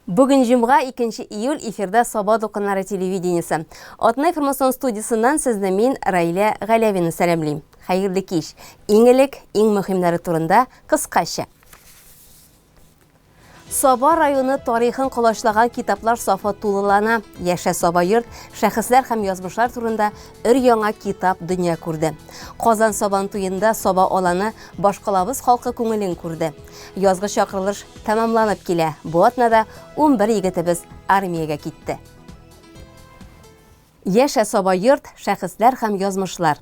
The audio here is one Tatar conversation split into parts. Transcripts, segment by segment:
Бүген җомга, 2 июль, эфирда Саба дулкыннары телевидениесе. Атна информацион студиясеннән сезне мин, Раилә Галәвина сәламлим. Хәерле кич. Иң элек, иң мөһимнәре турында кыскача. Саба районы тарихын колачлаган китаплар сафы тулылана. Яшә Саба йорт, шәхесләр һәм язмышлар турында өр-яңа китап дөнья күрде. Казан Сабан туенда Саба аланы башкалабыз халкы күңелен күрде. Язгы чакырылыш тәмамланып килә. Бу атнада 11 егетебез армиягә китте. Яшә Саба йорт, шәхесләр һәм язмышлар.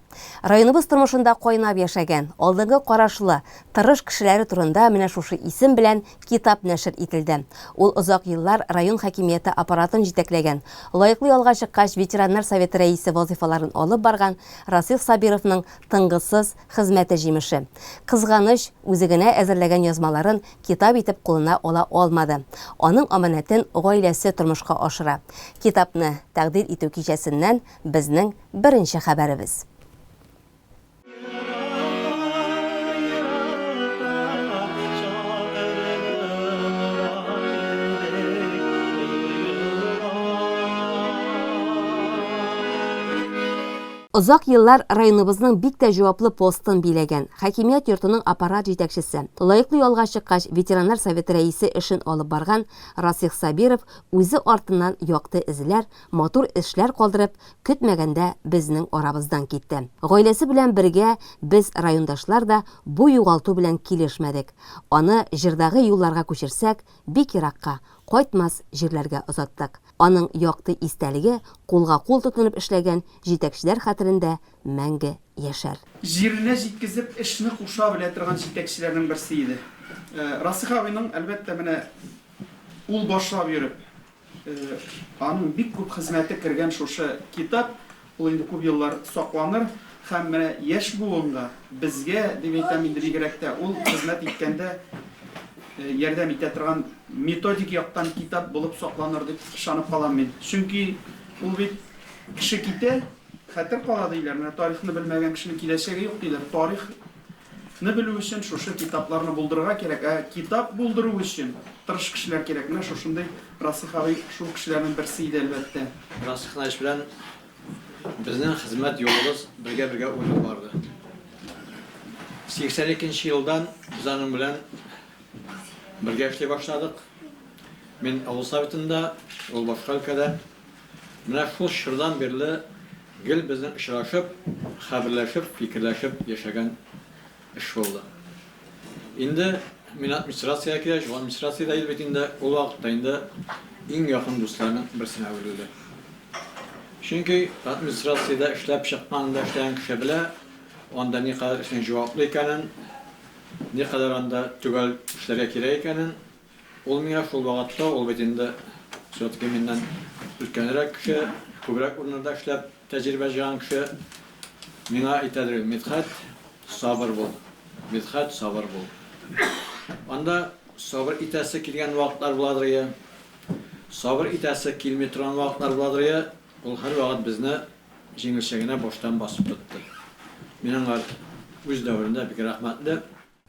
Районыбыз тормышында кайнап яшәгән, алдынгы карашлы, тырыш кешеләре турында менә шушы исем белән китап нәшер ителде. Ул озак еллар район хакимияте аппаратын җитәкләгән, лаеклы ялга чыккач ветераннар советы рәисе вазыйфаларын алып барган Расих Сабировның тынгысыз хезмәте җимеше. Кызганыч, үзе генә әзерләгән язмаларын китап итеп кулына ала алмады. Аның аманәтен гаиләсе тормышка ашыра. Китапны тәкъдир итү кичәсеннән безнең беренче хәбәребез. Озак еллар районыбызның бик тә җаваплы постын биләгән, хакимият йортының аппарат җитәкчесе, лаеклы ялга чыккач ветераннар советы рәисе эшен алып барган Расих Сабиров үзе артыннан якты эзләр, матур эшләр калдырып, көтмәгәндә безнең арабыздан китте. Гаиләсе белән бергә без, райондашлар да, бу югалту белән килешмәдек. Аны җырдагы юлларга күчерсәк, бик еракка, кайтмас җирләргә озаттык. Аның якты истәлеге кулга-кул тотынып эшләгән җитәкчеләр хәтерендә мәңге яшәр. Җиренә җиткезеп эшне куша белә торган җитәкчеләрнең берсе иде. Расих абыйның, әлбәттә, менә ул башлап йөреп, аның бик күп хезмәте кергән шушы китап, ул инде күп еллар сакланыр һәм менә яшь буынга, безгә, дип әйтәм инде бигрәк тә, ул хезмәт иткәндә ярдәм итә торган методик яктан китап булып сакланыр дип ышанып калам мин. Чөнки ул бит кеше китә, хәтер кала диләр. Менә тарихны белмәгән кешенең киләчәге юк диләр. Тарихны белү өчен шушы китапларны булдырырга кирәк. Ә китап булдыру өчен тырыш кешеләр кирәк. Менә шушындый Расих абый шул кешеләрнең берсе иде, әлбәттә. Расих Наич белән безнең хезмәт юлыбыз бергә-бергә үрелеп барды. 82 нче елдан без аның белән бергә эшли башладык. Мин авыл советында, ул башка өлкәдә. Менә шул чордан бирле гел безнең очрашып, хәбәрләшеп, фикерләшеп яшәгән эш булды. Инде мин администрациягә килгәч, ул администрациядә иде бит инде, ул вакытта инде иң якын дусларның берсенә әверелде. Чөнки администрациядә эшләп чыккан да эшләгән кеше белә, анда никадәр эшнең җаваплы икәнен, никадәр анда төгәл эшләргә кирәк икәнен. Ул миңа шул вакытта, ул бит инде все-таки миннән өлкәнрәк кеше, күбрәк урыннарда эшләп тәҗрибә җыйган кеше, миңа әйтәдер, Мидхәт, сабыр бул, Мидхәт, сабыр бул. Анда сабыр итәсе килгән вакытлар буладыр ие, сабыр итәсе килми торган вакытлар буладыр ие, ул һәрвакыт безне җиңелчә генә баштан басып тотты. Мин аңа үз дәверендә бик рәхмәтле.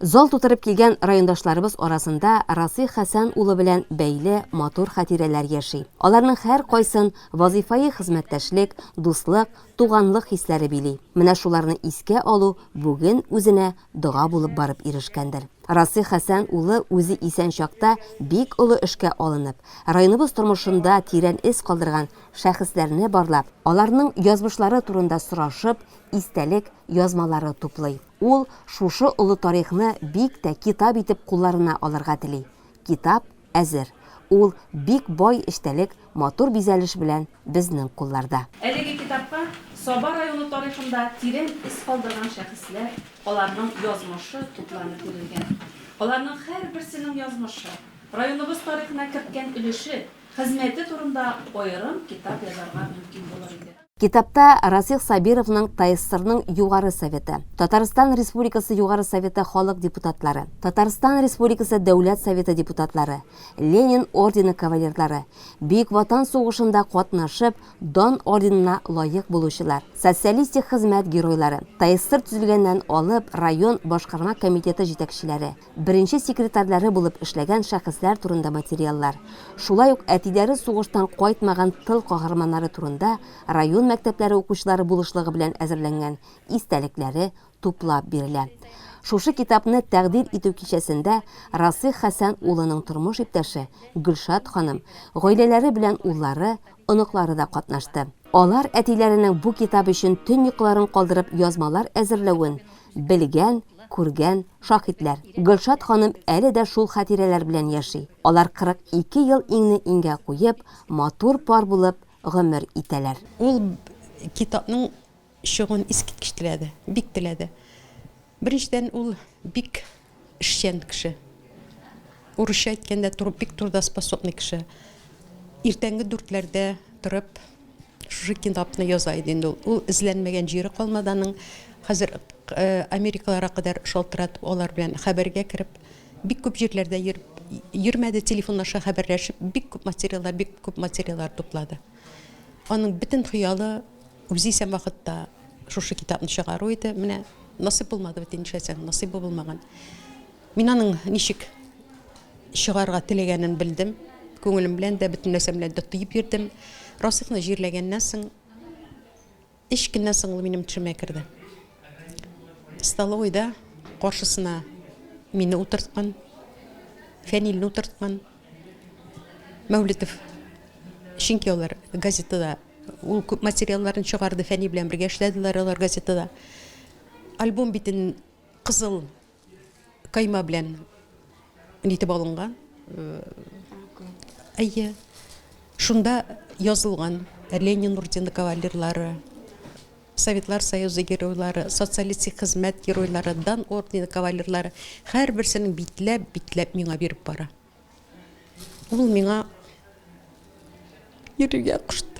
Зал тутырып килгән райондашларыбыз арасында Расыйх Хәсән улы белән бәйле матур хатирәләр яши. Аларның һәркайсын вазыйфаи хезмәттәшлек, дуслык, туганлык хисләре били. Менә шуларны искә алу бүген үзенә дога булып барып ирешкәндер. Расыйх Хәсән улы үзе исән чакта бик олы эшкә алынып, районыбыз тормышында тирән эз калдырган шәхесләрне барлап, аларның язмышлары турында сорашып, истәлек язмалары туплый. Ул шушы олы тарихны бик тә китап итеп кулларына алырга тели. Китап әзер. Ул бик бай эчтәлек, матур бизәлеш белән безнең кулларда. Әлеге китапка Саба районы тарихында тирән эз калдырган шәхесләр, аларның язмышы тупланып бирелгән. Аларның һәрберсенең язмышы, районыбыз тарихына керткән өлеше, хезмәте турында аерым китап язарга мөмкин булыр иде. Китапта Расих Сабировның ТАССРның Югары Советы, Татарстан Республикасы Югары Советы халык депутатлары, Татарстан Республикасы Дәүләт Советы депутатлары, Ленин ордены кавалерлары, Бөек Ватан сугышында катнашып, Дан орденына лаек булучылар, Социалистик Хезмәт Геройлары, ТАССР төзелгәннән алып район башкарма комитеты җитәкчеләре, беренче секретарьлары булып эшләгән шәхесләр турында материаллар, шулай ук әтиләре сугыштан кайтмаган тыл каһарманнары турында район мәктәпләре укучылары булышлыгы белән әзерләнгән истәлекләре туплап бирелә. Шушы китапны тәкъдир итү кичәсендә Расыйх Хәсән улының тормыш иптәше Гөлшат ханым, гаиләләре белән уллары, оныклары да катнашты. Алар әтиләренең бу китап өчен төн йокыларын калдырып язмалар әзерләвен белгән, күргән шаһитләр. Гөлшат ханым әле дә шул хатирәләр белән яши. Алар 42 ел иңне иңгә куеп, матур пар булып гомер итәләр. Ул китапның чыгуын искиткеч теләде, бик теләде. Беренчедән, ул бик эшчән кеше. Урысча әйткәндә, бик трудоспособный кеше. Иртәнге дүртләрдә торып, шушы китапны яза иде инде ул. Ул эзләнмәгән җире калмады аның. Хәзер э, Америкаларга кадәр шалтыратып, алар белән хәбәргә кереп, бик күп җирләрдә йөреп, йөрмәде, телефон аша хәбәрләшеп, бик күп материаллар, бик күп материаллар туплады. Аның бөтен хыялы үзе исән вакытта шушы китапны чыгару иде. Менә насыйп булмады бит, нишләсәң, насыйбы булмаган. Мин аның ничек чыгарга теләгәнен белдем. Күңелем белән дә, бөтен нәрсәм белән дә тоеп йөрдем. Расихны җирләгәннән соң, өч көннән соң ул минем төшемә керде. Столовыйда каршысына мине утырткан, Фәнилне утырткан. Мәүлетов. Чөнки алар газетада ул күп материалларын чыгарды, Фәни белән бергә эшләделәр алар газетада. Альбом битен кызыл кайма белән нитеп алынган. Әйе. Шунда язылган Ленин ордены кавалерлары, Советлар Союзы геройлары, Социалистик хезмәт геройлары, Дан ордены кавалерлары, һәрберсенең битләп-битләп миңа биреп бара. Ул миңа йөрергә кушты.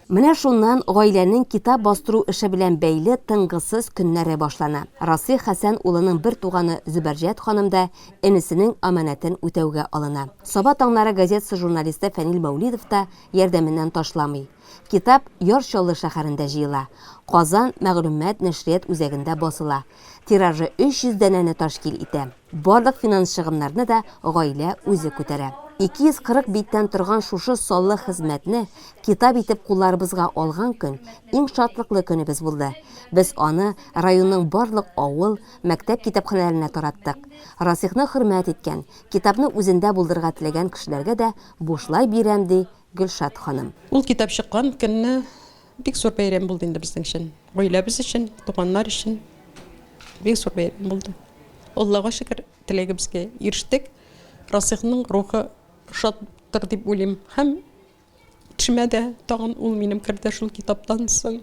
Менә шуннан гаиләнең китап бастыру эше белән бәйле тынгысыз көннәре башлана. Расыйх Хәсән улының бертуганы Зөбәрҗәт ханым да энесенең амәнәтен үтәүгә алына. Саба таңнары газетасы журналисты Фәнил Мәүлидов та ярдәменнән ташламый. Китап Яр Чаллы шәһәрендә җыела, Казан мәгълүмат-нәшрият үзәгендә басыла. Тиражы 300 данәне ташкил итә. Барлык финанс чыгымнарны да гаилә үзе күтәрә. 240 биттән торган шушы саллы хезмәтне китап итеп кулларыбызга алган көн иң шатлыклы көнебез булды. Без аны районның барлык авыл, мәктәп китапханәләренә тараттык. Расихны хөрмәт иткән, китапны үзендә булдырырга теләгән кешеләргә дә бушлай бирәм, ди Гөлшат ханым. Ул китап чыккан көнне бик зур бәйрәм булды инде безнең өчен. Гаиләбез өчен, туганнар өчен бик зур бәйрәм булды. Аллага шөкер, теләгебезгә ирештек. Расихның рухы шаттыр дип уйлыйм. Һәм төшемә дә тагын ул минем керде шул китаптан соң.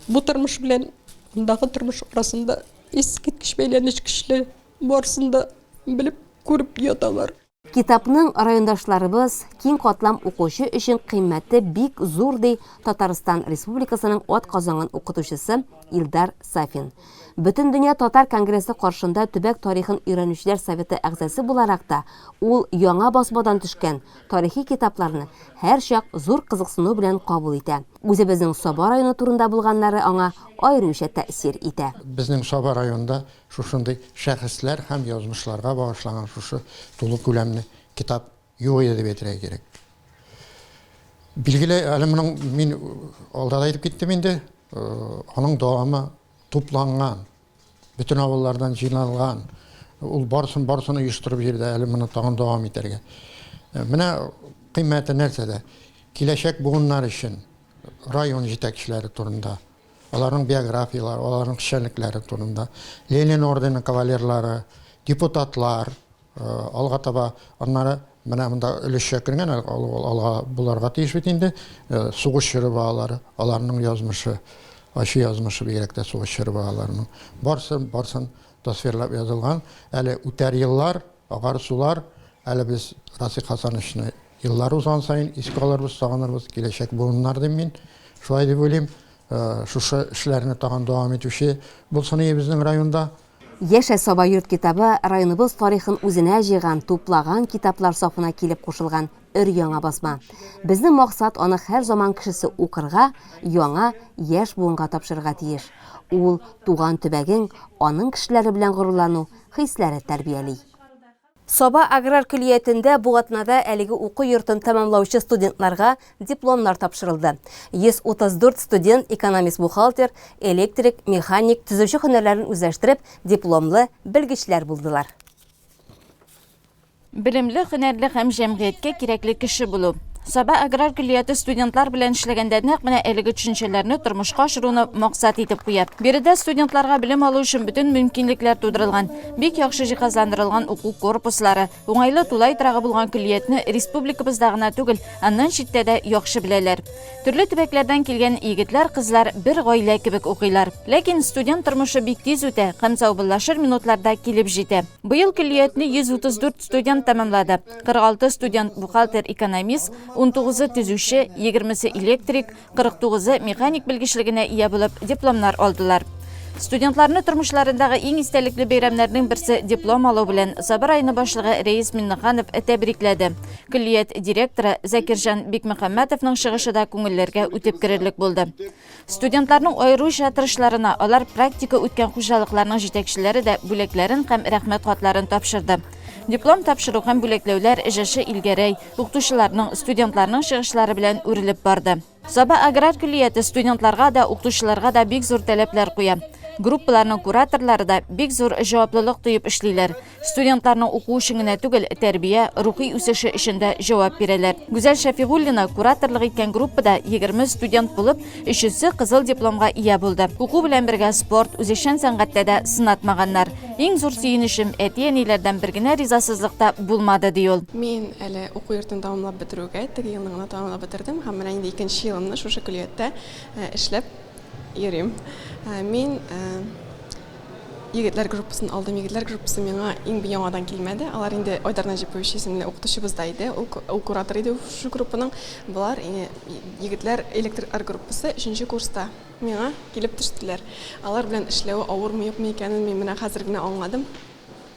Бу тормыш белән андагы тормыш арасында искиткеч бәйләнеш көчле. Барысын да белеп, күреп яталар. Китапның райондашларыбыз, киң катлам укучы өчен кыйммәте бик зур, ди Татарстан Республикасының атказанган укытучысы Илдар Сафин. Бөтендөнья татар конгрессы каршында төбәк тарихын өйрәнүчеләр советы әгъзасы буларак та ул яңа басмадан төшкән тарихи китапларны һәрчак зур кызыксыну белән кабул итә. Үзебезнең Саба районы турында булганнары аңа аеруча тәэсир итә. Безнең Саба районында Шушындый шәхесләр һәм язмышларга багышланган шушы тулы күләмле китап юк иде дип әйтергә кирәк. Билгеле, әле моның мин алда да әйтеп киттем инде, аның дәвамы тупланган, бөтен авыллардан җыйналган, ул барысын барысын оештырып җирдә әле моны тагын дәвам итәргә. Менә кыйммәте нәрсәдә? Киләчәк буыннар өчен район җитәкчеләре турында аларның биографияләре, аларның эшчәнлекләре турында, Ленин ордены кавалерлары, депутатлар, алга таба, аннары менә монда өлешчә кергән, алга буларга тиеш бит инде, сугыш чоры балалары, аларның язмышы, ачы язмышы бигрәк тә сугыш чоры балаларының. Барсын, барсын тасвирлап язылган. Әле үтәр еллар, агар сулар, әле без Расих Хасановичны Еллар узган саен искә алырбыз, сагынырбыз, киләчәк буыннар дим мин. Шулай дип уйлыйм. Шушы эшләрне тагын дәвам итүче булсын ие безнең районда. Яшә Саба йорт китабы районыбыз тарихын үзенә җыйган, туплаган китаплар сафына килеп кушылган өр-яңа басма. Безнең максат аны һәр заман кешесе укырга, яңа, яшь буынга тапшырырга тиеш. Ул туган төбәгең, аның кешеләре белән горурлану хисләре тәрбияли. Саба аграр көллиятендә бу атнада әлеге уку йортын тәмамлаучы студентларга дипломнар тапшырылды. 134 студент экономист-бухгалтер, электрик, механик, төзүче һөнәрләрен үзләштереп, дипломлы белгечләр булдылар. Белемле, һөнәрле һәм җәмгыятькә кирәкле кеше булу. Саба аграр көллияте студентлар белән эшләгәндә нәкъ менә әлеге төшенчәләрне тормышка ашыруны максат итеп куя. Биредә студентларга белем алу өчен бөтен мөмкинлекләр тудырылган. Бик яхшы җиһазландырылган уку корпуслары, уңайлы тулай торагы булган көллиятне республикабызда гына түгел, аннан читтә дә яхшы беләләр. Төрле төбәкләрдән килгән егетләр-кызлар бер гаилә кебек укыйлар. Ләкин студент тормышы бик тиз үтә һәм саубуллашыр минутларда килеп җитә. Быел көллиятне 134 студент тәмамлады. 46 студент бухгалтер-экономист, унтугызы төзүче, егермесе электрик, 49-ы механик белгечлегенә ия булып, дипломнар алдылар. Студентларны тормышларындагы иң истәлекле бәйрәмнәрнең берсе диплом алу белән Саба районы башлыгы Рәис Миннеханов тәбрикләде. Көллият директоры Закирҗан Бикмөхәммәтовның чыгышы да күңелләргә үтеп керерлек булды. Студентларның аеруча тырышларына алар практика үткән хуҗалыкларның җитәкчеләре дә бүләкләрен һәм рәхмәт хатларын тапшырды. Диплом тапшыру һәм бүләкләүләр җырчы Илгәрәй, укытучыларның, студентларның чыгышлары белән үрелеп барды. Саба аграр көллияте студентларга да, укытучыларга да бик зур таләпләр куя. Группаларның кураторлары да бик зур җаваплылык тоеп эшлиләр. Студентларның уку өчен генә түгел, тәрбия, рухи үсеше өчен дә җавап бирәләр. Гүзәл Шәфигуллина кураторлык иткән группада 20 студент булып, өчесе кызыл дипломга ия булды. Уку белән бергә спорт, үзешчән сәнгатьтә дә сынатмаганнар. Иң зур сөенечем, әти-әниләрдән бер генә ризасызлык та булмады, ди ул. Мин әле уку йортын тәмамлап бетерүгә, теге елны гына тәмамлап бетердем һәм менә инде икенче елымны шушы көллияттә эшләп йөрим. Мин егетләр группасын алдым. Егетләр группасы миңа иң яңадан килмәде. Алар инде Айдар Нәҗипович исемле укытучыбыз да иде. Ул, ул куратор иде шушы группаның. Болар егетләр электриклар группасы өченче курста миңа килеп төштеләр. Алар белән эшләве авырмы, юкмы икәнен мин менә хәзер генә аңладым.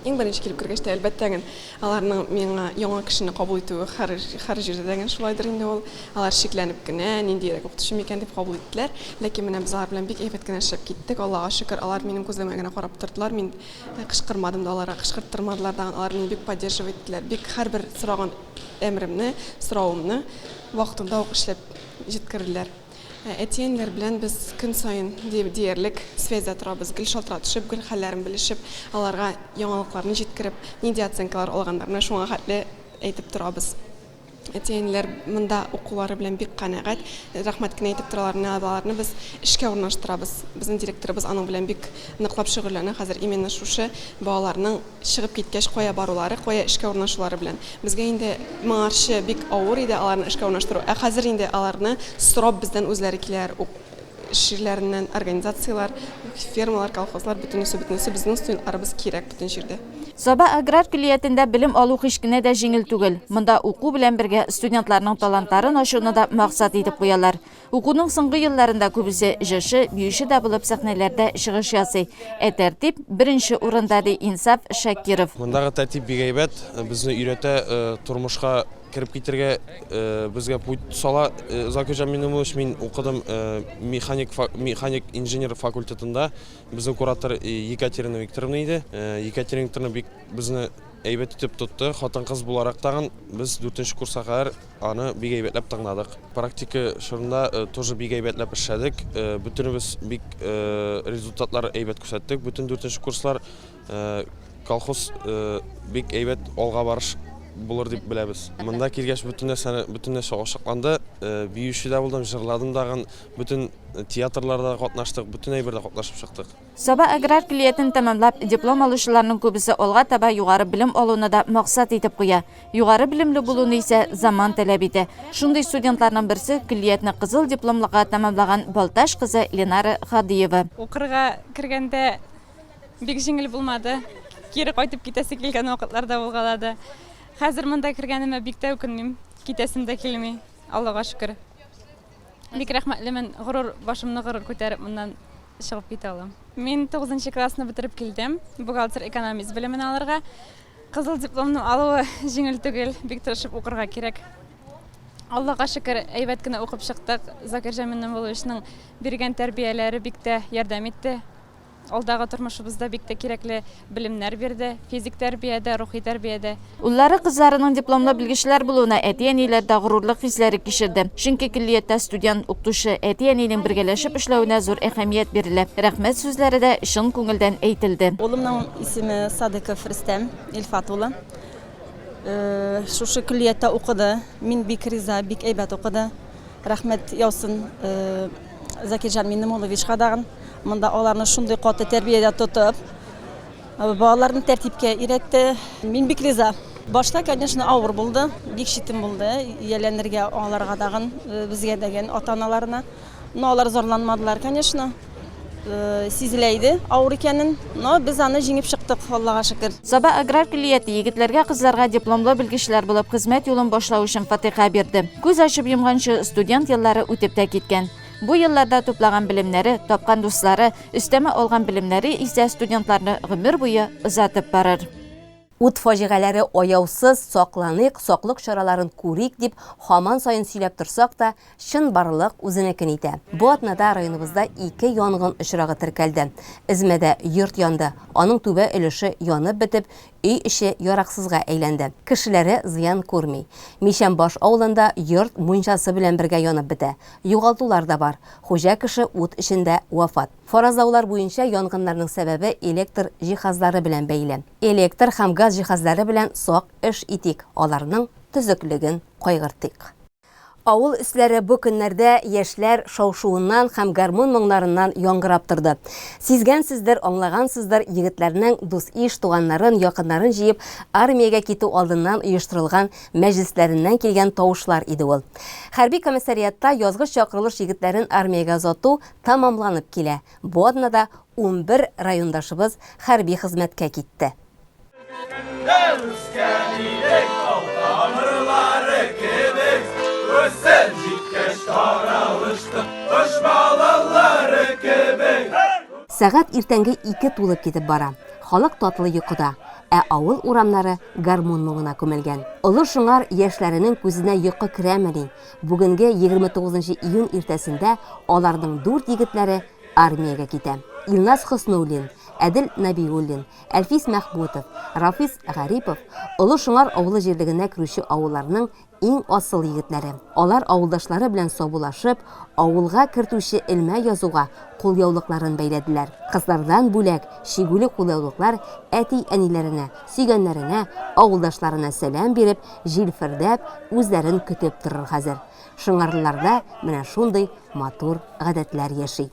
Иң беренче килеп кергәч тә, әлбәттә ген, аларның миңа яңа кешене кабул итүе һәр, һәр җирдә дә ген шулайдыр инде ул. Алар шикләнеп кенә, ниндиерәк укытучы микән дип кабул иттеләр. Ләкин менә без алар белән бик әйбәт кенә эшләп киттек. Аллага шөкер, алар минем күземә генә карап тордылар. Мин кычкырмадым да аларга, кычкырттырмадылар да. Алар мине бик поддерживать иттеләр. Бик һәрбер сораган әмеремне, соравымны вакытында ук эшләп җиткерделәр. Әти-әниләр белән без көн саен диярлек связьдә торабыз, гел шалтыратышып, гел хәлләрен белешеп, аларга яңалыкларны җиткереп, нинди оценкалар алганнарны шуңа хәтле әйтеп торабыз. Әти-әниләр монда укулары белән бик канәгать, рәхмәт кенә әйтеп торалар. Менә аларны без эшкә урнаштырабыз. Безнең директорыбыз аның белән бик ныклап шөгыльләнә хәзер именно шушы балаларның Чыгып киткәч кая барулары, кая эшкә урнашулары белән. Безгә инде моңарчы бик авыр иде аларны эшкә урнаштыру, ә хәзер инде аларны сорап бездән үзләре киләләр ук эш җирләреннән, организацияләр, фермалар, колхозлар, бөтенесе, бөтенесе безнең студентларыбыз кирәк бөтен җирдә. Саба аграр көллиятендә белем алу һич кенә дә җиңел түгел. Монда уку белән бергә студентларның талантларын ачуны да максат итеп куялар. Укуның соңгы елларында күбесе җырчы, биюче дә булып сәхнәләрдә чыгыш ясый. Ә тәртип, беренче урында, ди Инсаф Шакиров. Мондагы тәртип бик әйбәт, безне өйрәтә, тормышка кереп китергә безгә путь сала. Закирҗан Миннемуллович, мин укыдым механик, механик инженер факультетында. Безнең куратор Екатерина Викторовна иде. Екатерина Викторовна бик безне әйбәт итеп тотты. Хатын-кыз буларак тагын без дүртенче курска кадәр Аны бик әйбәтләп тыңладык. Практика чорында тоже бик әйбәтләп эшләдек. Бөтенебез бик результатлар әйбәт күрсәттек. Бөтен дүртенче курслар колхоз бик әйбәт алга барыш булыр дип беләбез. Монда килгәч бөтен нәрсәне, бөтен нәрсә ачыкланды. Биюче дә булдым, җырладым дагын, бөтен театрларда катнаштык, бөтен әйбердә катнашып чыктык. Саба аграр көллиятен тәмамлап, диплом алучыларның күбесе алга таба югары белем алуны да максат итеп куя. Югары белемле булуны исә заман таләп итә. Шундый студентларның берсе, көллиятне кызыл дипломлыга тәмамлаган Балтач кызы Ленара Һадиева. Укырга кергәндә бик җиңел булмады. Кире кайтып китәсе килгән вакытлар да булгалады. Хәзер монда кергәнемә бик тә үкенмим. Китәсем дә килми, Аллага шөкер. Бик рәхмәтлемен, горур, башымны горур күтәреп моннан чыгып китә алам. Мин тугызынчы классны бетереп килдем, бухгалтер-экономист белемен алырга. Кызыл дипломны алуы җиңел түгел, бик тырышып укырга кирәк. Аллага шөкер, әйбәт кенә укып чыктык. Закирҗан Миннемулловичның биргән тәрбияләре бик тә ярдәм итте. Алдагы тормышыбызда бик тә кирәкле белемнәр бирде, физик тәрбия дә, рухи тәрбия дә. Уллары, кызларының дипломлы белгечләр булуына әти-әниләр дә горурлык хисләре кичерде. Чөнки көллияттә студент, укытучы, әти-әнинең бергәләшеп эшләвенә зур әһәмият бирелә. Рәхмәт сүзләре дә чын күңелдән әйтелде. Улымның исеме Садыков Рөстәм Илфат улы. Шушы көллияттә укыды. Мин бик риза, бик әйбәт укыды. Рәхмәт яусын Закирҗан Миннемулловичка дагын. Монда аларны шундый каты тәрбиядә тотып, балаларны тәртипкә өйрәтте. Мин бик риза. Башта, конечно, авыр булды, бик читен булды ияләнергә аларга дагын, безгә дәген, ата-аналарына. Но алар зарланмадылар, конечно. Сизелә иде авыр икәнен, но без аны җиңеп чыктык, Аллага шөкер. Саба аграр көллияте егетләргә-кызларга дипломлы белгечләр булып хезмәт юлын башлау өчен фатиха бирде. Күз ачып йомганчы студент еллары үтеп тә киткән. Бу елларда туплаган белемнәре, тапкан дуслары, өстәмә алган белемнәре исә студентларны гомер буе озатып барыр. Ут фаҗигаләре аяусыз, сакланыйк, саклык чараларын күрик дип һаман саен сөйләп торсак та, чынбарлык үзенекен итә. Бу атнада районыбызда ике янгын очрагы теркәлде. Эзмәдә йорт янды, аның түбә өлеше янып бетеп, өй эче яраксызга әйләнде. Кешеләре зыян күрми. Мичәнбаш авылында йорт мунчасы белән бергә янып бетә. Югалтулар да бар, хуҗа кеше ут эчендә вафат. Фаразлаулар буенча, янгыннарның сәбәбе электр җиһазлары белән бәйле. Электр һәм газ җиһазлары белән сак эш итик, аларның төзеклеген кайгыртыйк. Авыл өсләре бу көннәрдә яшьләр шау-шуыннан һәм гармун моңнарыннан яңгырап торды. Сизгәнсездер, аңлагансыздыр, егетләрнең дус-иш, туганнарын, якыннарын җыеп, армиягә китү алдыннан оештырылган мәҗлесләреннән килгән тавышлар иде ул. Хәрби комиссариатта язгы чакырылыш егетләрен армиягә озату тәмамланып килә. Бу атнада 11 райондашыбыз хәрби хезмәткә китте. Сәгать иртәнге ике тулып китеп бара. Халык татлы йокыда. Ә авыл урамнары гармун моңына күмелгән. Олы Шыңар яшьләренең күзенә йокы керәмени? Бүгенге 29 нчы июнь иртәсендә аларның дүрт егетләре армиягә китә. Илназ Хөснуллин, Әдел Нәбиуллин, Әлфис Мәхмүтов, Рафис Гарипов Олы Шыңар авылы җирлегенә керүче авылларның Иң асыл егетләре. Алар авылдашлары белән саубуллашып, авылга кертүче элмә язуга кулъяулыкларын бәйләделәр. Кызлардан бүләк, чигүле кулъяулыклар әти-әниләренә, сөйгәннәренә, авылдашларына сәлам биреп, җилфердәп, үзләрен көтеп торыр хәзер. Шыңарлыларда менә шундый матур гадәтләр яши.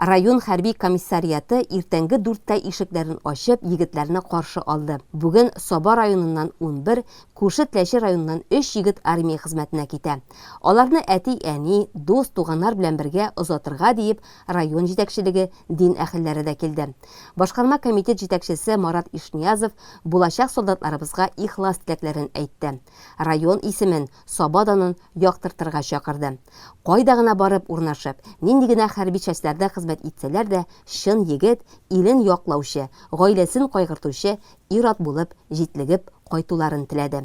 Район хәрби комиссариаты иртәнге дүрттә ишекләрен ачып, егетләрне каршы алды. Бүген Саба районыннан 11, күрше Теләче районыннан өч егет армия хезмәтенә китә. Аларны әти-әни, дус, туганнар белән бергә озатырга диеп район җитәкчелеге, дин әһелләре дә килде. Башкарма комитет җитәкчесе Марат Ишниязов булачак солдатларыбызга ихлас теләкләрен әйтте. Район исемен, Саба данын яктыртырга чакырды. Кайда гына барып урнашып, нинди генә хәрби частьләрдә хезмәт итсәләр дә, чын егет, илен яклаучы, гаиләсен кайгыртучы ир-ат булып җитлегеп кайтуларын теләде.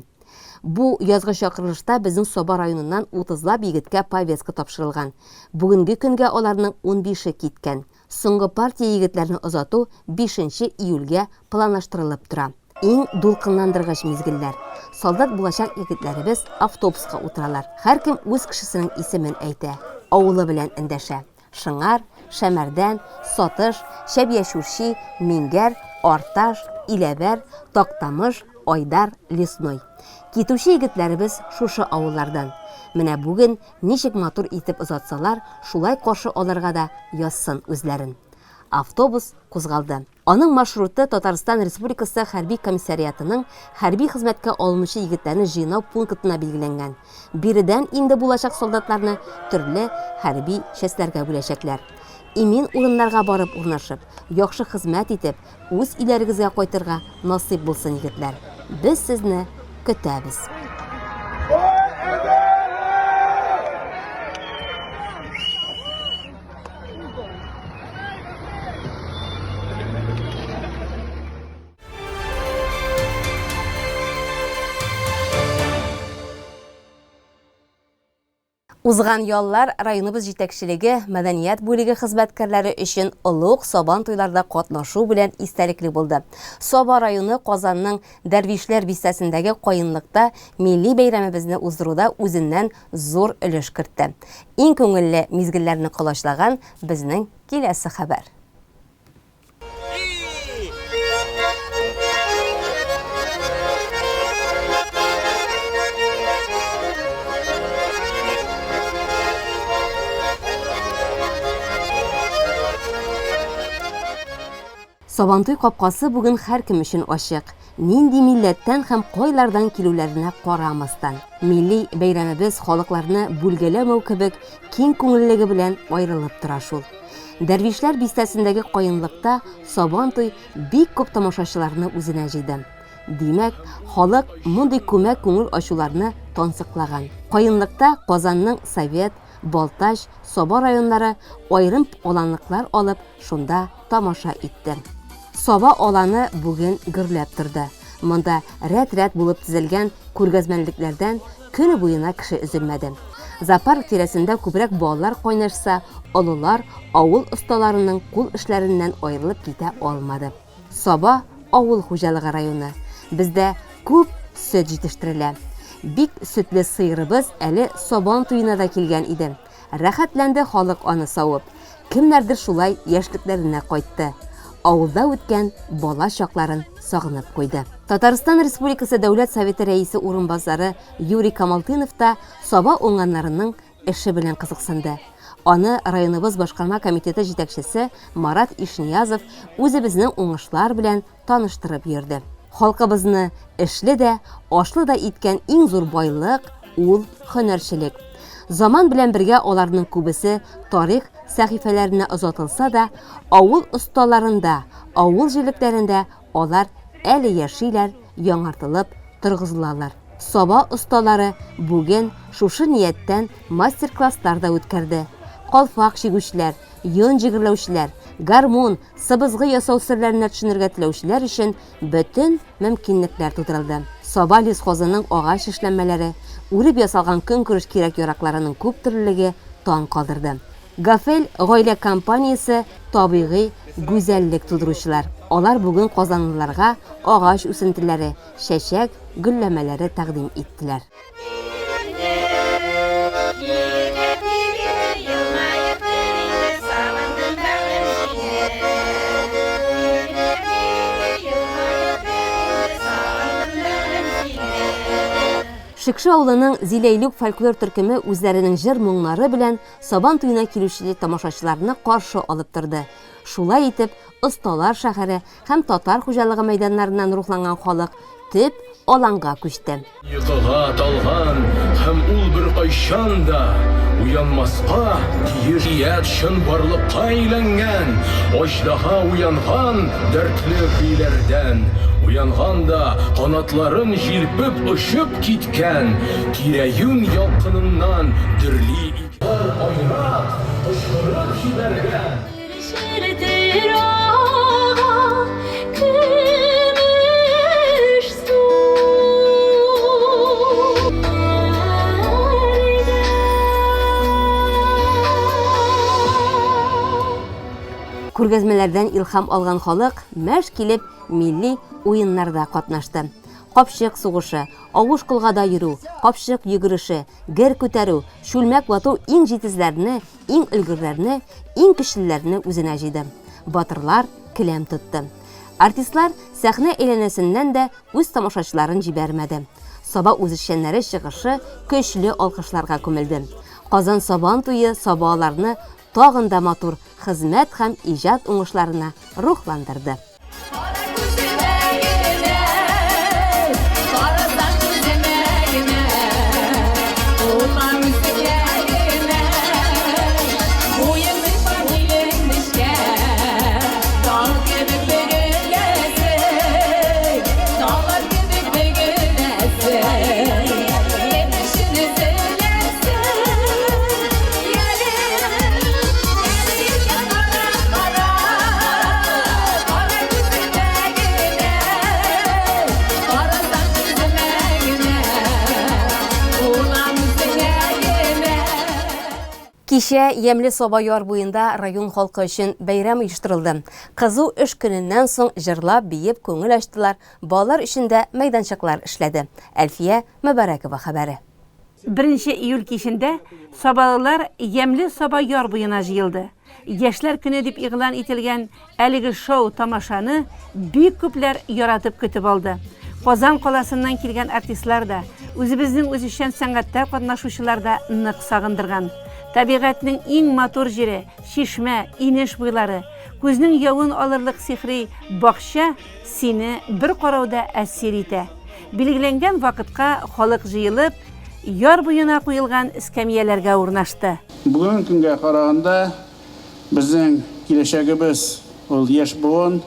Бу язгы чакырылышта безнең Саба районыннан утызлап егеткә повестка тапшырылган. Бүгенге көнгә аларның унбише киткән. Соңгы партия егетләрне озату бишенче июльгә планлаштырылып тора. Иң дулкынландыргыч мизгелләр. Солдат булачак егетләребез автобуска утыралар. Һәркем үз кешесенең исемен әйтә, авылы белән эндәшә. Шыңар, Шәмәрдән, Сатыш, Чәбия-Чүрчи, Миңгәр, Арташ, Иләбәр, Тактамыш, Айдар, Лесной. Китүче егетләребез шушы авыллардан. Менә бүген ничек матур итеп озатсалар, шулай каршы алырга да язсын үзләрен. Автобус кузгалды. Аның маршруты Татарстан Республикасы хәрби комиссариатының хәрби хезмәткә алынучы егетләрне җыйнау пунктына билгеләнгән. Биредән инде булачак солдатларны төрле хәрби частьләргә бүләчәкләр. Имин урыннарга барып урнашып, яхшы хезмәт итеп, үз өйләрегезгә кайтырга насыйп булсын, егетләр. Без сезне көтәбез. Узган яллар районыбыз җитәкчелеге, мәдәният бүлеге хезмәткәрләре өчен олуг Сабан туйларда катнашу белән истәлекле булды. Саба районы Казанның Дәрвишләр бистәсендәге Каенлыкта милли бәйрәмебезне уздыруда үзеннән зур өлеш кертте. Иң күңелле мизгелләрне колачлаган безнең киләсе хәбәр. Сабантуй капкасы бүген һәркем өчен ачык. Нинди милләттән һәм кайлардан килүләренә карамастан. Милли бәйрәмебез халыкларны бүлгәләмәү кебек киң күңеллелеге белән аерылып тора шул. Дәрвишләр бистәсендәге каенлыкта Сабантуй бик күп тамашачыларны үзенә җыйды. Димәк, халык мондый күмәк күңел ачуларны тансыклаган. Каенлыкта Казанның Совет, Балтач, Саба районнары аерым аланлыклар алып, шунда тамаша итте. Саба аланы бүген гөрләп торды. Монда рәт-рәт булып тезелгән күргәзмәлекләрдән көне буена кеше өзелмәде. Зоопарк тирәсендә күбрәк балалар кайнашса, олылар авыл осталарының кул эшләреннән аерылып китә алмады. Саба авыл хуҗалыгы районы. Бездә күп сөт җитештерелә. Бик сөтле сыерыбыз әле Сабан туена да килгән иде. Рәхәтләнде халык аны савып. Кемнәрдер шулай яшьлекләренә кайтты. Авылда үткән бала чакларын сагынып куйды. Татарстан Республикасы Дәүләт Советы Рәисе урынбасары Юрий Камалтынов та Саба уңганнарының эше белән кызыксынды. Аны районыбыз башкарма комитеты җитәкчесе Марат Ишниязов үзебезнең уңышлар белән таныштырып йөрде. Халкыбызны эшле дә, ашлы да иткән иң зур байлык ул һөнәрчелек. Заман белән бергә аларның күбесе тарих сәхифәләренә озатылса да, авыл осталарында, авыл җирлекләрендә алар әле яшиләр, яңартылып торгызылалар. Саба осталары бүген шушы нияттән мастер-класслар да үткәрде. Калфак чигүчеләр, йон җегерләүчеләр, гармун, сыбызгы ясау серләренә төшенергә теләүчеләр өчен бөтен мөмкинлекләр тудырылды. Саба лесхозының агач эшләнмәләре, үреп ясалган көнкүреш кирәк-яракларының күптөрлелеге таң калдырды. Гафель гаилә компаниясе табигый гүзәллек тудыручылар. Алар бүген казанлыларга агач үсентеләре, чәчәк гөлләмәләре тәкъдим иттеләр. Шекше авылының Зиләйлүк фольклор төркеме үзләренең җыр-моңнары белән Сабан туена килүче тамашачыларны каршы алып торды. Шулай итеп, Осталар шәһәре һәм татар хуҗалыгы мәйданнарыннан рухланган халык төп аланга күчте. Йокыга талган һәм ул беркайчан да уянмаска тиеш Ият чынбарлыкка әйләнгән Аждаһа уянган дәртле көйләрдән Уянган да канатларын җилпеп очып киткән Тирә-юнь ялкыныннан дөрли икеләр Айрат кычкырып җибәргән. Күргәзмәләрдән илһам алган халык мәш килеп милли уеннарда катнашты. Капчык сугышы, авыш колгада йөрү, капчык йөгереше, гер күтәрү, чүлмәк вату иң җитезләрне, Иң өлгерләрне, иң көчлеләрне үзенә җыйды. Батырлар келәм тотты. Артистлар сәхнә әйләнәсеннән дә үз тамашачыларын җибәрмәде. Саба үзешчәннәре чыгышы көчле алкышларга күмелде. Казан Сабан туе сабааларны тагын да матур хезмәт һәм иҗат уңышларына рухландырды. Кичә Ямьле Саба яр буенда район халкы өчен бәйрәм оештырылды. Кызу эш көненнән соң җырлап, биеп күңел ачтылар, балалар өчен дә мәйданчыклар эшләде. Әлфия Мөбарәкова хәбәре. Беренче июль кичендә сабалылар Ямьле Саба яр буена җыелды. Яшьләр көне дип игълан ителгән әлеге шоу-тамашаны бик күпләр яратып көтеп алды. Казан каласыннан килгән артистлар да, үзебезнең үзешчән сәнгатьтә катнашучылар да нык сагындырган. Табигатьнең иң матур җире, чишмә, инеш буйлары, күзнең явын алырлык сихри бакча сине бер карауда әсир итә. Билгеләнгән вакытка халык җыелып, яр буена куелган эскәмияләргә урнашты. Бүгенге көнгә караганда, безнең киләчәгебез, ул яшь буын.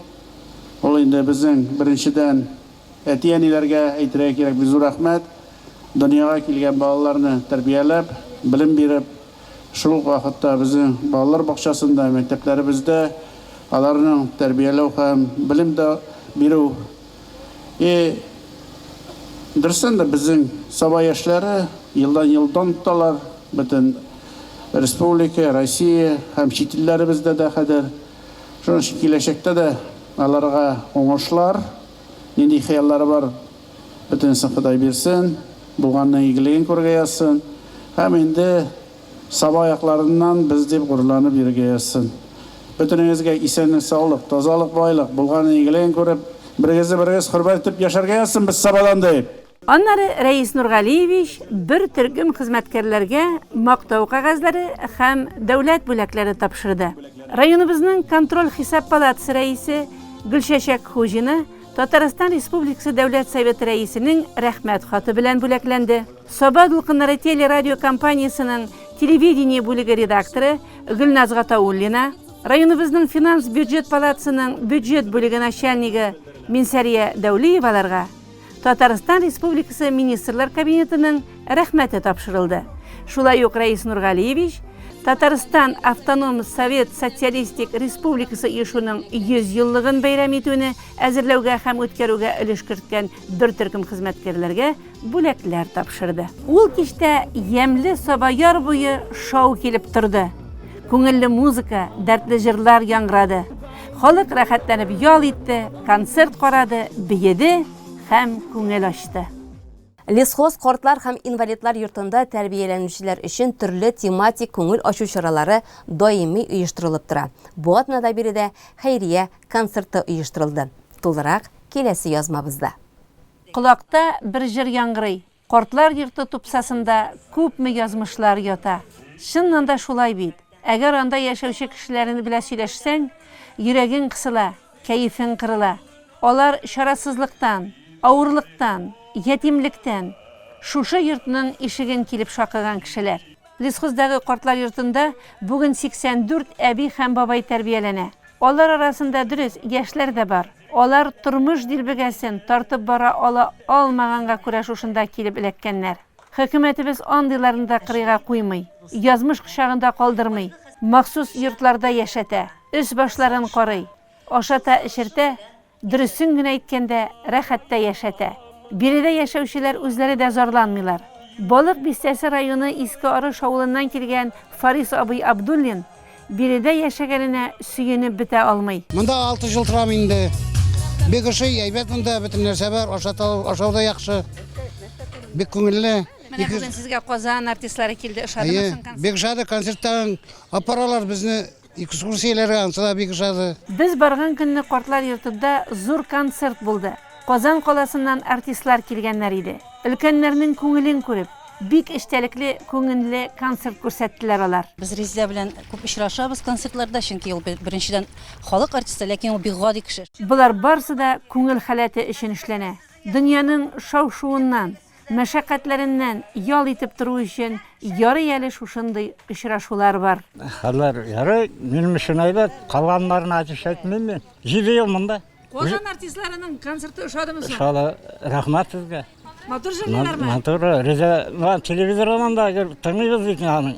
Ул инде безнең, беренчедән, әти-әниләргә әйтергә кирәк бик зур рәхмәт. Дөньяга килгән балаларны тәрбияләп, белем биреп, шул ук вакытта безнең балалар бакчасында, мәктәпләребездә аларның тәрбияләү һәм белем дә бирү И, дөрестән дә, безнең Саба яшьләре елдан-ел дан тоталар, бөтен республика, Россия һәм чит илләребездә дә хәзер. Шуның өчен киләчәктә дә аларга уңышлар, нинди хыяллары бар, бөтенесен Ходай бирсен, булганның игелеген күрергә язсын. Һәм инде Саба якларыннан без дип горурланып йөрергә язсын. Бөтенегезгә исәнлек-саулык, тазалык, байлык, булганның игелеген күреп, берегезне берегез хөрмәт итеп яшәргә язсын без Сабадан дип! Аннары Рәис Нургалиевич бер төркем хезмәткәрләргә Мактау кәгазьләре һәм дәүләт бүләкләре тапшырды. Районыбызның контроль-хисап палатасы рәисе Гөлчәчәк Хуҗина Татарстан Республикасы Дәүләт Советы Рәисенең Рәхмәт хаты белән бүләкләнде. Саба дулкыннары телерадиокомпаниясенең телевидение бүлеге редакторы Гөлназ Гатауллина, районыбызның финанс-бюджет палатасының бюджет бүлеге начальнигы Минсәрия Дәүлиеваларга Татарстан Республикасы Министрлар Кабинетының Рәхмәте тапшырылды. Шулай ук Рәис Нургалиевич Татарстан Автоном Совет Социалистик Республикасы оешуның 100 еллыгын бәйрәм итүне әзерләүгә һәм үткәрүгә өлеш керткән бер төркем хезмәткәрләргә бүләкләр тапшырды. Ул кичтә ямьле Саба яр буе шау килеп торды. Күңелле музыка, дәртле җырлар яңгырады. Халык рәхәтләнеп ял итте, концерт карады, биеде һәм күңел ачты. Лесхоз картлар һәм инвалидлар йортында тәрбияләнүчеләр өчен төрле тематик күңел ачу чаралары даими оештырылып тора. Бу атнада биредә хәйрия концерты оештырылды. Тулырак киләсе язмабызда. Колакта бер җыр яңгырый. Картлар йорты тупсасында күпме язмышлар ята. Чыннан да шулай бит. Әгәр анда яшәүче кешеләрен белә сөйләшсәң, йөрәгең кысыла, кәефең кырыла. Алар чарасызлыктан, авырлыктан, ятимлектән шушы йортның ишеген килеп шакыган кешеләр. Лесхоздагы картлар йортында бүген 84 әби һәм бабай тәрбияләнә. Алар арасында, дөрес, яшьләр дә бар. Алар тормыш дилбегәсен тартып бара ала алмаганга күрә шушында килеп эләккәннәр. Хөкүмәтебез андыйларны да кырыйга куймый, язмыш кочагында калдырмый, махсус йортларда яшәтә, өс-башларын карый, ашата-эчертә, дөресен генә әйткәндә, рәхәттә яшәтә. Биредә яшәүчеләр үзләре дә зарланмыйлар. Балык Бистәсе районы Иске Арыш авылыннан килгән Фарис абый Абдуллин Биредә яшәгәненә сөенеп бетә алмый. Монда 6 ел торам инде. Бик ошый, әйбәт монда, бөтен нәрсә бар, ашата, ашау да яхшы. Бик күңелле. Менә бүген сезгә Казан артистлары килде, ошадымы соң концерт? Бик ошады, концерттан апаралар безне экскурсияләргә, ансы да бик ошады. Без барган көнне картлар йортында зур концерт булды. Казан каласыннан артистлар килгәннәр иде. Өлкәннәрнең күңелен күреп, Бик эчтәлекле, күңелле концерт күрсәттеләр алар. Без Резидә белән күп очрашабыз концертларда, чөнки ул беренчедән халык артисты, ләкин ул бик гади кеше. Болар барысы да күңел халәте өчен эшләнә. Дөньяның шау-шуыннан, мәшәкатьләреннән ял итеп тору өчен ярый әле шушындый очрашулар бар. Хәлләр ярый, минем өчен әйбәт, калганнарын ачыш әйтмим мин. Җиде ел монда. Казан артистларының концерты ошадымы соң? Ошады, рәхмәт сезгә. Матур җырлыйлармы? Матур, Реза, телевизордан да тыңлыйбыз бит аның.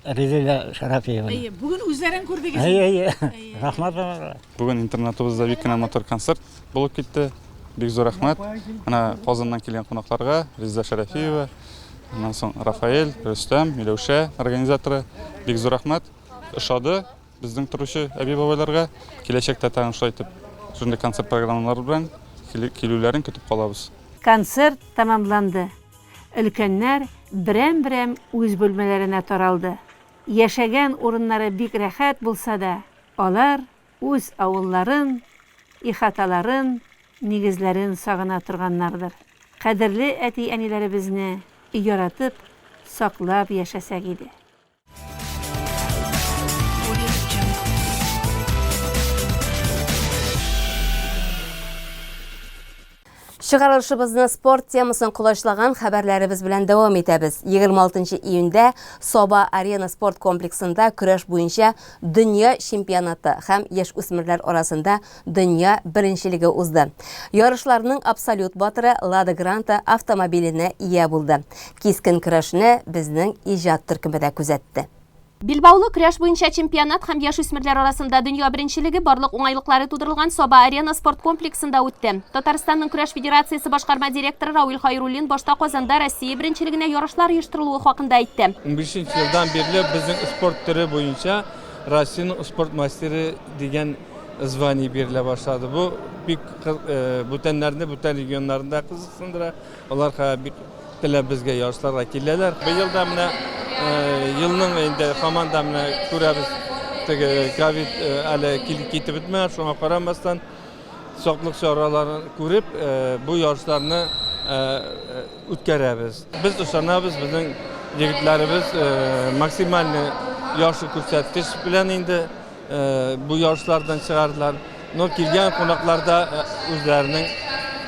Резеда Шәрәфиева. Әйе, бүген үзләрен күрдегез. Әйе, әйе. Рәхмәт аларга. Бүген интернатыбызда бик кенә матур концерт булып китте. Бик зур рәхмәт. Менә Казаннан килгән кунакларга, Резеда Шәрәфиева, аннан соң Рафаэль, Рөстәм, Миләүшә организаторы. Бик зур рәхмәт. Ошады безнең торучы әби-бабайларга. Киләчәктә тагын шулай итеп шундый концерт программалары белән килүләрен көтеп калабыз. Концерт тәмамланды. Өлкәннәр берәм-берәм үз бүлмәләренә таралды. Яшәгән урыннары бик рәхәт булса да, алар үз авылларын, ихаталарын, нигезләрен сагына торганнардыр. Кадерле әти-әниләребезне яратып, саклап яшәсәк иде. Чыгарылышыбызны спорт темасын колачлаган хәбәрләребез белән дәвам итәбез. 26 июньдә Саба Арена спорт комплексында көрәш буенча дөнья чемпионаты һәм яшь үсмерләр арасында дөнья беренчелеге узды. Ярышларның абсолют батыры Лада Гранта автомобиленә ия булды. Кискен көрәшне безнең иҗат төркеме дә күзәтте. Билбаулы көрәш буенча чемпионат һәм яшүсмерләр арасында дөнья беренчелеге барлык уңайлыклары тудырылган Саба Арена спорт комплексында үтте. Татарстанның көрәш федерациясе башкарма директоры Рауил Хайруллин башта Казанда Россия беренчелегенә ярышлар оештырылуы хакында әйтте. Унбишенче елдан бирле безнең спорт төре буенча Россиянең спорт мастеры дигән звание бирелә башлады. Бу бик бүтәннәрне, бүтән регионнарны да кызыксындыра. Алар хәзер бик теләп безгә ярышларга киләләр. Быел да менә елның инде һаман да менә күрәбез, теге ковид әле килеп китеп бетмәгән, шуңа карамастан саклык чараларын күреп, бу ярышларны үткәрәбез. Без ышанабыз, безнең егетләребез максимальный яхшы күрсәткеч белән инде Бу ярышлардан чыгардылар. Но килгән кунаклар да үзләренең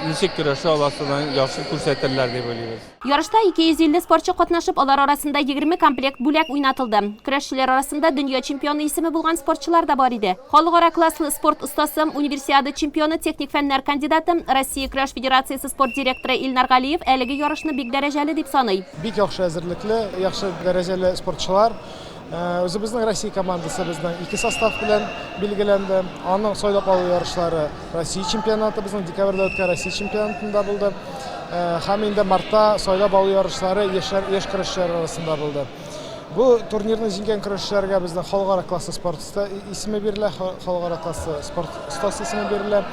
ничек көрәшә аласыларын яхшы күрсәтерләр дип уйлыйбыз. Ярышта 250 спортчы катнашып, алар арасында 20 комплект бүләк уйнатылды. Көрәшчеләр арасында дөнья чемпионы исеме булган спортчылар да бар иде. Халыкара класслы спорт остасы, Универсиада чемпионы, техник фәннәр кандидаты, Россия көрәш федерациясе спорт директоры Илнар Галиев әлеге ярышны бик дәрәҗәле дип саный. Бик яхшы әзерлекле, яхшы дәрәҗәле спортчылар. Үзебезнең Россия командасы безнең ике состав белән билгеләнде. Аның сайлап алу ярышлары Россия чемпионаты безнең декабрьдә үткән Россия чемпионатында булды. Һәм инде мартта сайлап алу ярышлары яшьләр, яшь көрәшчеләр арасында булды. Бу турнирны җиңгән көрәшчеләргә безнең халыкара классы спорт исеме бирелә, халыкара классы спорт остасы исеме бирелә.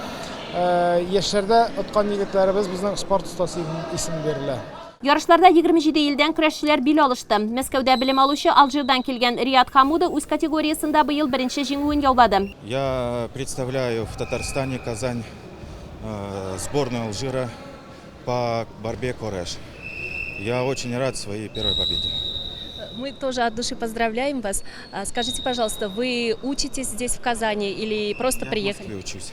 Яшьләрдә откан егетләребез безнең спорт остасы исеме бирелә. Ярышларда 27 илдән көрәшчеләр бил алышты. Мәскәүдә белем алучы Алжирдан килгән Риад Хамуда үз категориясендә быел беренче җиңүен яулады. Я представляю в Татарстане Казань сборную Алжира по борьбе корэш. Я очень рад своей первой победе. Мы тоже от души поздравляем вас. Скажите, пожалуйста, вы учитесь здесь в Казани или просто Я приехали? в Москве учусь.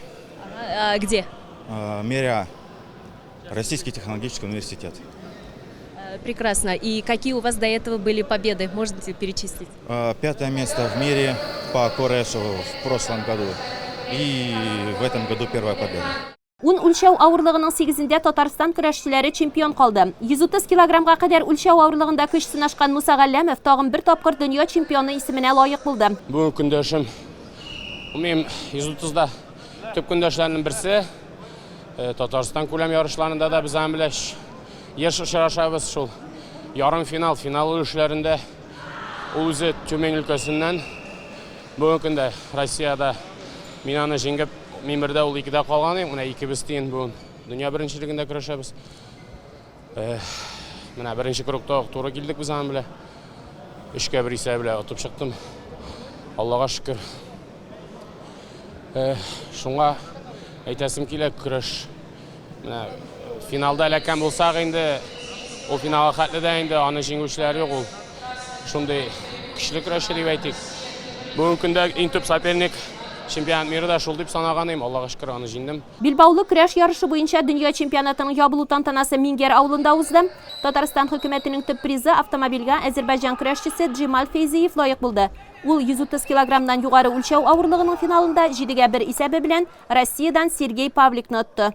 А, где? МИРИА. Российский технологический университет. Э, прекрасно. И какие у вас до этого были победы? Можете перечислить? Э, пятое место в мире по Корешу в прошлом году. И в этом году первая победа. Ун үлчәү авырлыгының сигезендә Татарстан көрәшчеләре чемпион калды. 130 килограммга кадәр үлчәү авырлыгында көч сынашкан Муса Галләмов тагын бер тапкыр дөнья чемпионы исеменә лаек булды. Бүгенге көндәшем, ул минем 130-да төп көндәшләрнең берсе. Э, Татарстан күләм ярышларында да без аның белән еш очрашабыз шул ярым финал, финал өлешләрендә. Ул үзе Тюмень өлкәсеннән. Бүгенге көндә Россиядә мин аны җиңеп, мин бердә, ул икедә калган идем. Менә икебез тиен бүген дөнья беренчелегендә көрәшәбез. Э, менә беренче кругта ук туры килдек без аның белән. Өчкә бер исәбе белән отып чыктым. Аллага шөкер. Э, шуңа әйтәсем килә, көрәш. Менә финалда эләккән булсак инде, Ул финалга хәтле дә инде аны җиңүчеләр юк, ул шундый көчле көрәшче дип әйтик. Бүгенге көндә иң төп соперник чемпионат мира да шул дип санаган идем, Аллага шөкер, аны җиңдем. Билбаулы көрәш ярышы буенча дөнья чемпионатының ябылу тантанасы Мингәр авылында узды. Татарстан хөкүмәтенең төп призы, автомобильгә Әзербайҗан көрәшчесе Джемаль Фәйзиев лаек булды. Ул 130 килограммнан югары үлчәү авырлыгының финалында җидегә бер исәбе белән Россиядән Сергей Павликны отты.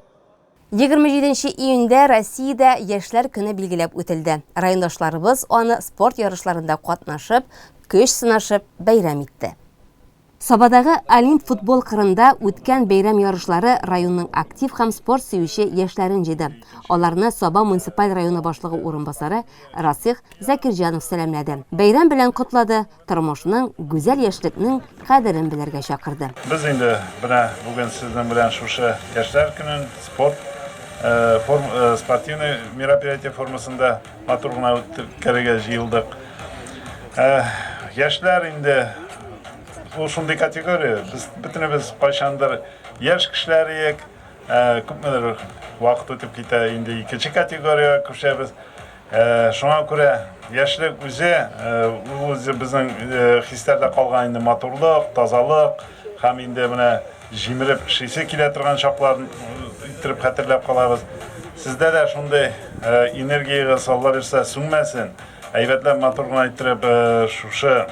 27 нче июньдә Россиядә Яшьләр көне билгеләп үтелде. Райондашларыбыз аны спорт ярышларында катнашып, көч сынашып бәйрәм итте. Сабадагы Олимп футбол кырында үткән бәйрәм ярышлары районның актив һәм спорт сөюче яшьләрен җыйды. Аларны Саба муниципаль районы башлыгы урынбасары Расих Закирҗанов сәламләде. Бәйрәм белән котлады, тормышның, гүзәл яшьлекнең кадерен белергә чакырды. Без инде менә бүген сезнең белән шушы Яшьләр көнен спорт, форм, спортивный мероприятие формасында матур гына үткәрергә җыелдык. Яшьләр инде ул шундый категория, без бөтенебез кайчандыр яшь кешеләр идек, күпмедер вакыт үтеп китә, инде икенче категориягә күчәбез. Шуңа күрә яшьлек үзе, ул үзе безнең хисләрдә калган инде матурлык, тазалык һәм инде менә җимереп эшлисе килә торган чакларын иттереп хәтерләп калабыз. Сездә дә шундый энергиягез, Алла бирсә, сүнмәсен. Әйбәтләп, матур гына иттереп шушы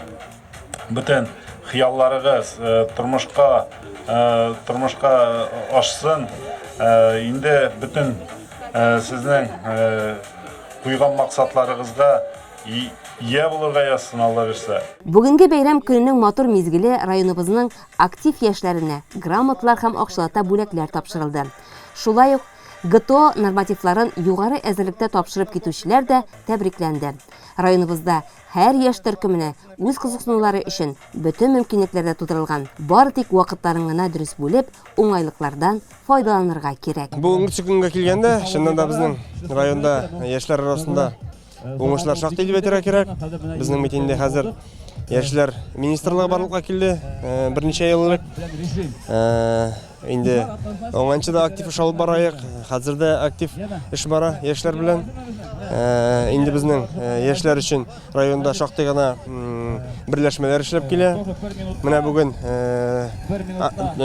бөтен хыялларыгыз тормышка тормышка ашсын. Инде бөтен сезнең куйган максатларыгызга ия булырга язсын, Алла бирсә. Бүгенге бәйрәм көненең матур мизгеле районыбызның актив яшьләренә грамоталар һәм акчалата бүләкләр тапшырылды. Шулай ук ГТО нормативларын югары әзерлектә тапшырып китүчеләр дә тәбрикләнде. Районыбызда һәр яшь төркеменә үз кызыксынулары өчен бөтен мөмкинлекләр дә тудырылган. Бары тик вакытларын гына дөрес бүлеп, уңайлыклардан файдаланырга кирәк. Бүгенге көнгә килгәндә, чыннан да безнең районда яшьләр арасында уңышлар шактый дип әйтергә кирәк. Безнең бит инде хәзер яшьләр министрлыгы барлыкка килде э, берничә ел элек. Э, инде аңанчы да актив эш алып бараек, хәзер дә актив эш бара яшьләр белән. Э, инде безнең яшьләр өчен районда шактый гына берләшмәләр эшләп килә. Менә бүген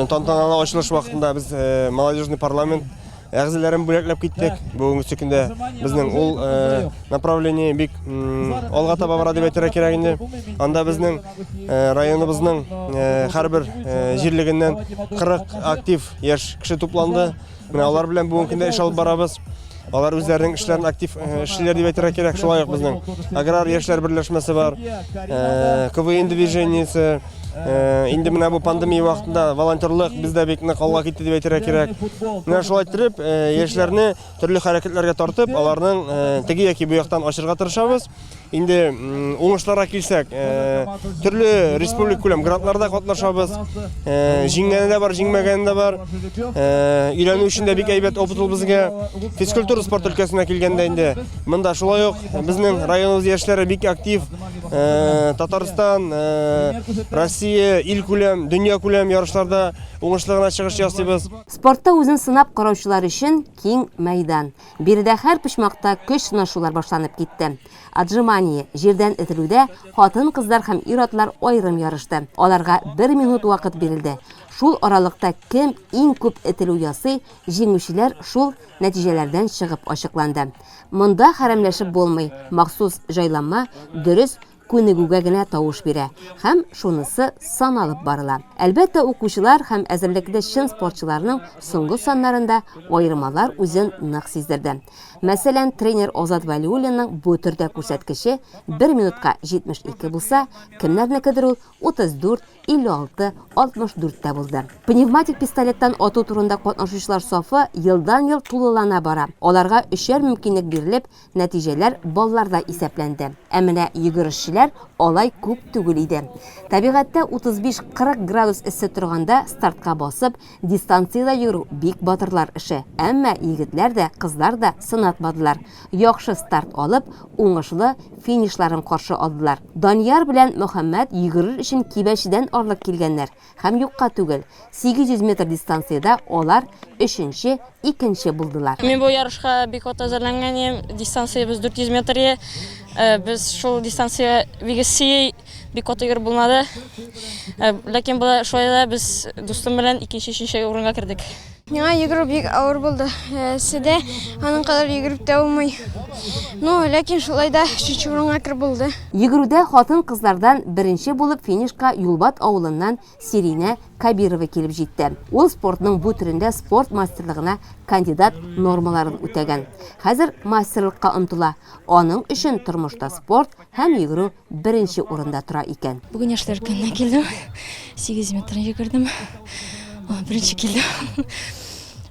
тантаналы ачылыш вакытында без молодежный парламент әгъзаларын бүләкләп киттек. Бүгенге көндә безнең ул э, направление бик алга таба бара дип әйтергә кирәк инде. Анда безнең э, районыбызның э, һәрбер җирлегеннән 40 актив яшь кеше тупланды. Менә алар белән бүгенге көндә эш алып барабыз. Алар үзләренең эшләрен актив эшлиләр дип әйтергә кирәк. Шулай ук безнең аграр яшьләр берләшмәсе бар, КВН движениесе, Э, инде менә бу пандемия вакытында волонтерлык бездә бик нык алга китте дип әйтергә кирәк. Менә шулай иттереп, э, яшьләрне төрле хәрәкәтләргә тартып, аларның э, теге яки бу яктан ачырга тырышабыз. Инде уңышларга килсәк, төрле республика күләм грантларда катнашабыз. Җиңгәне дә бар, җиңмәгәне дә бар. Өйрәнү өчен дә бик әйбәт опыт ул безгә. Физкультура спорт өлкәсенә килгәндә инде монда шулай ук безнең районыбыз яшьләре бик актив. Э, Татарстан, э, Россия, ил күләм, дөнья күләм ярышларда уңышлы гына чыгыш ясыйбыз. Спортта үзен сынап караучылар өчен киң мәйдан. Биредә һәр почмакта көч сынашулар башланып китте. Отжимание, җирдән этелүдә хатын-кызлар һәм ир-атлар аерым ярышты. Аларга бер минут вакыт бирелде. Шул аралыкта кем иң күп этелү ясый, җиңүчеләр шул нәтиҗәләрдән чыгып ачыкланды. Монда хәрәмләшеп булмый, махсус җайланма дөрес күнегүгә генә тавыш бирә һәм шунысы саналып барыла. Әлбәттә, укучылар һәм әзерлекле чын спортчыларның соңгы саннарында аермалар үзен нык сиздерде. Мәсәлән, тренер Азат Вәлиуллинның бу төрдә күрсәткече бер минутка 72 булса, кемнәрнекедер ул 34, 56, 64 тә булды. Пневматик пистолеттан ату турында катнашучылар сафы елдан-ел тулылана бара. Аларга өчәр мөмкинлек бирелеп, нәтиҗәләр балларда исәпләнде. Ә менә йөгерешчеләр Җиңүчеләр алай күп түгел иде. Табигатьтә 35-40 градус эссе торганда стартка басып, дистанциядә йөгерү бик батырлар эше. Әмма егетләр дә, кызлар да сынатмадылар. Яхшы старт алып, уңышлы финишларын каршы алдылар. Данияр белән Мөхәммәт йөгерер өчен Кибәчедән арлык килгәннәр. Һәм юкка түгел, 800 метр дистанциядә алар өченче, икенче булдылар. Мин бу ярышка бик каты әзерләнгән идем. Дистанциябез 400 метр иде. Э, без шул дистанция бик эссе, бик каты йөреп булмады. Э, ләкин болай шулай да без дустым белән икенче, өченче урынга кердек. Миңа йөгерү бик авыр булды. Эсседә аның кадәр йөгереп тә булмый. Ну, ләкин шулай да өченче урынга кереп булды. Йөгерүдә хатын-кызлардан беренче булып финишка Юлбат авылыннан Сиринә Кабирова килеп җитте. Ул спортның бу төрендә спорт мастерлыгына кандидат нормаларын үтәгән. Хәзер мастерлыкка омтыла. Аның өчен тормышта спорт һәм йөгерү беренче урында тора икән. Бүген яшьләр көненә килдем. 8 метр йөгердем. Беренче килдем.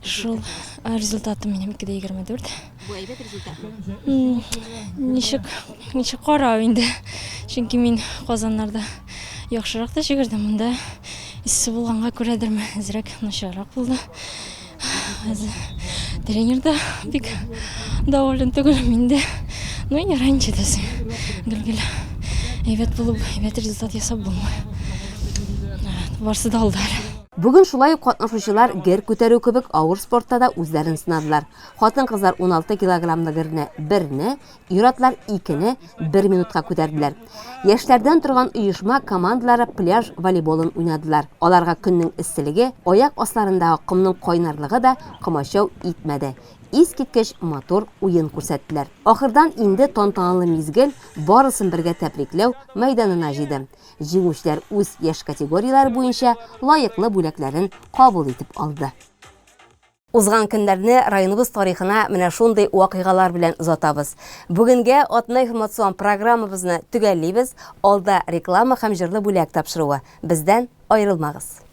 Шул результатым минем 2.24. Бу әйбәт результатмы? Ничек, ничек карау инде. Чөнки мин Казаннарда яхшырак та йөгердем. Монда эссе булганга күрәдерме, әзрәк начаррак булды. Тренер да бик доволен түгел мин дә. Ну, ярай ничә дәсең. Гел-гел әйбәт булып, әйбәт результат ясап булмый. Барсы да алда әле. Бүген шулай ук катнашучылар гер күтәрү кебек авыр спортта да үзләрен сынадылар. Хатын-кызлар 16 килограммлы герне берне, Ир-атлар икене бер минутка күтәрделәр. Яшьләрдән торган оешма командалары пляж волейболын уйнадылар. Аларга көннең эсселеге, аяк асларындагы комның кайнарлыгы да комачау итмәде. Искиткеч матур уен күрсәттеләр. Ахырдан инде тантаналы мизгел, барысын бергә тәбрикләү мәйданына җыйды. Җиңүчеләр үз яшь категорияләре буенча лаеклы бүләкләрен кабул итеп алды. Узган көннәрне районыбыз тарихына менә шундый вакыйгалар белән озатабыз. Бүгенгә атна информацион программабызны төгәллибез. Алда реклама һәм җырлы бүләк тапшыруы. Бездән аерылмагыз.